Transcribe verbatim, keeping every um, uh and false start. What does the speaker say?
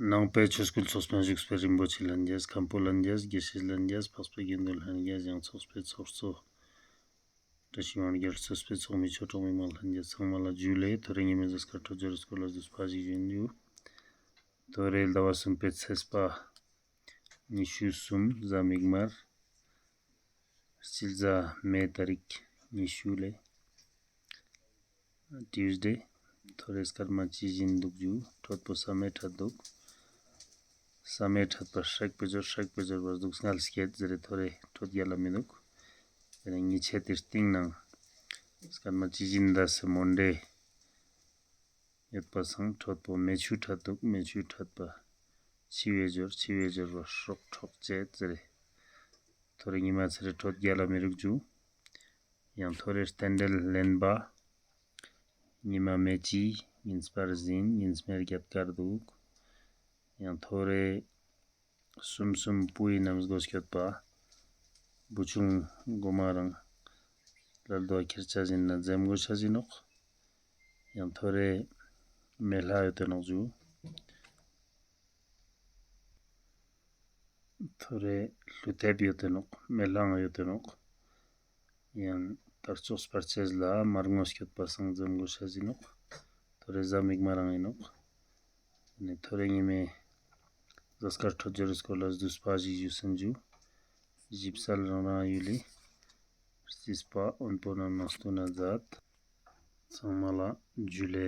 ནང་པའི་ཆོས་སྐུལ་ཚོགས་པའི་བཞུགས་པའི་རིན་པོ་ཆེ་ལྷན་རྒྱས། མཁན་པོ་ལྷན་རྒྱས། དགེ་བཤེས་ལྷན་རྒྱས། འཕགས་པའི་དགེ་འདུན་ལྷན་རྒྱས། ཡང་ཚོགས་པའི་ཚོགས་གཙོ་བཀྲ་ཤིས་དབང་རྒྱལ་གཙོས་པའི་ཚོགས་མི་ཆོས་གྲོགས་མི་མང་ལྷན་རྒྱས་ཚང་མ་ལ་ཇུ་ལེ། ཐོ་རེ་ཉི་མའི་གཟའ་སྐར་འཕྲོད་སྦྱོར་སྐོར་ལ་བསྡུས་པ་ཞིག་ཞུ་ཡིན་ཇུ། ཐོ་རེ་ཟླ་བ་གསུམ་པའི་ཚེས་པ་ཉི་ཤུ་གསུམ་གཟའ་མིག་དམར། སྤྱི་ཟླ་མེ་ཏ་རིག་ཉི་ཤུ་ལེ། ཊིའུ་སི་ཌེ། ཐོ་རེ་སྐར་མ་ཅི་བཞིན་འདུག་ཇུ། འཕྲོད་པོ་ས་མེ་ཁྲ་འདུག། ས་མེ་ཁྲ་པ་སྲེག་པེ་ཇོར་སྲེག་པེ་ཇོར་བ་འདུག། སྔལ་སྐྱེད་ཟེར་རེ་ཐོ་རེ་འཕྲོད་རྒྱལ་ལ་མི་འདུག། དེ་ནས་ཉི་ཆེ་དེ་སྟིང་ནང་སྐར་མ་ཅི་བཞིན་ད་སེ་མོན་ཌེ་ཡོད་པ་སང་འཕྲོད་པོ་མེ་ཆུ་ཁྲ་འདུག། མེ་ཆུ་ཁྲ་པ་འཆི་བེ་ཇོར་འཆི་བེ་ཇོར་བ་སྲོག་འཕྲོག་ཅེས་ཟེར་རེ། ཐོ་རེ་ཉི་མ་ཚེ་རེ་འཕྲོད་རྒྱལ་ལ་མི་རུག་ཇུ། ཡང་ཐོ་རེ་རྟེན་འབྲེལ་ལེན་པ། ཉི་མ་མེ་ཅི་ཉིན་སྤར་ཟིན། ཉིན་སྨེ་རྒྱབ་དཀར་འདུག། ཡང་ཐོ་རེ་གསུམ་གསུམ་པུའི་ནམ་སྒོ་སྐྱོད་པ། བུ་ཆུང་གོ་མ་རང་ལ་རྡོ་ཁྱེར་ཆ་ཟིན་ན་འཛེམ་གོ་ཆ་ཟིན་ནོག། ཡང་ཐོ་རེ་མེ་ལྷ་ཡོད་དེ་ནོག་ཇུ། ཐོ་རེ་ལྷུ་ཐེབ་ཡོད་དེ་ནོག། མེ་ལྷང་ཡོད་དེ་ནོག། ཡང་དར་ལྕོག་སྤར་ཅེས་ལ་མར་ངོ་སྐྱོད་པ་སང་འཛེམ་གོ་ཆ་ཟིན་ནོག། ཐོ་རེ་གཟའ་མིག་དམར་རང་ཡིན་ནོག། ནི་ཐོ་རེ་ཉི་མའི་གཟའ་སྐར་འཕྲོད་སྦྱོར་སྐོར་ལ་བསྡུས་པ་ཞིག་ཞུས་ཟིན་ཇུ། ཞིབ་གསལ་རང་རང་ཡུལ་ལི་རྩིས་པ་འོན་པོ་ན་ནང་སྟོན་ན་མཛད། ཚང་མ་ལ་ཇུ་ལེ།